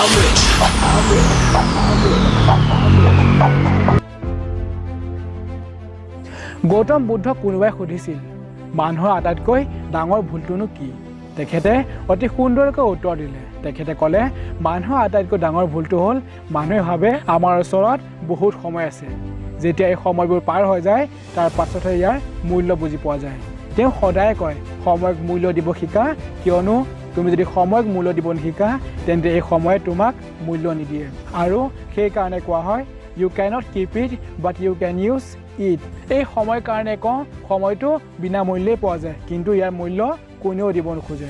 I'm rich. I'm rich. I'm rich. I'm rich. Gautam বুদ্ধক কোনোবাই সুধিছিল, মানুহৰ আটাইতকৈ ডাঙৰ ভুলটোনো কি? তেখেতে অতি সুন্দৰকৈ উত্তৰ দিলে। তেখেতে ক'লে, মানুহৰ আটাইতকৈ ডাঙৰ ভুলটো হ'ল মানুহে ভাবে আমাৰ ওচৰত বহুত সময় আছে। যেতিয়া এই সময়বোৰ পাৰ হৈ যায়, তাৰ পাছতহে ইয়াৰ মূল্য বুজি পোৱা যায়। তেওঁ সদায় কয়, সময়ক মূল্য দিব শিকা, কিয়নো তুমি যদি সময়ক মূল্য দিব নিশিকা, তেন্তে এই সময়ে তোমাক মূল্য নিদিয়ে। আৰু সেইকাৰণে কোৱা হয়, U cannot keep it but U can use it. এই সময়ৰ কাৰণে কওঁ, সময়টো বিনামূল্যেই পোৱা যায়, কিন্তু ইয়াৰ মূল্য কোনেও দিব নোখোজে।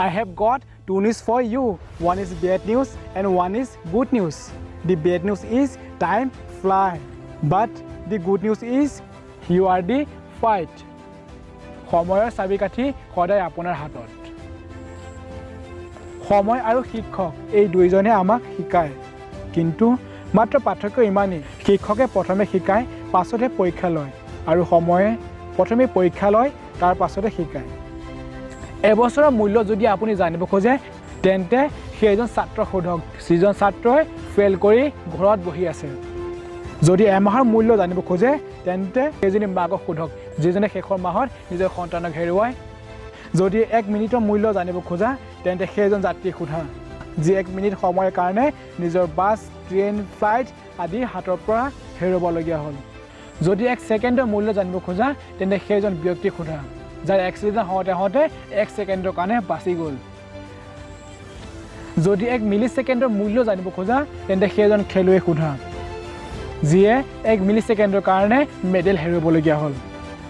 I have got two news for you. One is bad news and one is good news. The bad news is time fly, but the good news is you are the fight. সময়ৰ চাবিকাঠি সদায় আপোনাৰ হাতত। সময় আৰু শিক্ষক এই দুইজনে আমাক শিকায়, কিন্তু মাত্ৰ পাৰ্থক্য ইমানেই, শিক্ষকে প্ৰথমে শিকায়, পাছতহে পৰীক্ষা লয়, আৰু সময়ে প্ৰথমে পৰীক্ষা লয়, তাৰ পাছতে শিকায়। এবছৰৰ মূল্য যদি আপুনি জানিব খোজে, তেন্তে সেইজন ছাত্ৰক সোধক যিজন ছাত্ৰই ফেইল কৰি ঘৰত বহি আছে। যদি এমাহৰ মূল্য জানিব খোজে, তেন্তে সেইজনী মাকক সোধক যিজনে শেষৰ মাহত নিজৰ সন্তানক হেৰুৱায়। যদি এক মিনিটৰ মূল্য জানিব খোজা, তেন্তে সেইজন যাত্ৰীক সোধা যি এক মিনিট সময়ৰ কাৰণে নিজৰ বাছ, ট্ৰেইন, ফ্লাইট আদি হাতৰ পৰা হেৰুৱাবলগীয়া হ'ল। যদি এক ছেকেণ্ডৰ মূল্য জানিব খোজা, তেন্তে সেইজন ব্যক্তিক সোধা যাৰ এক্সিডেণ্ট হওঁতে হওঁতে এক ছেকেণ্ডৰ কাৰণে বাচি গ'ল। যদি এক মিলি ছেকেণ্ডৰ মূল্য জানিব খোজা, তেন্তে সেইজন খেলুৱৈক সোধা যিয়ে এক মিলি ছেকেণ্ডৰ কাৰণে মেডেল হেৰুৱাবলগীয়া হ'ল।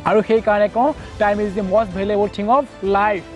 আৰু সেইকাৰণে কওঁ, time is the most valuable thing of life.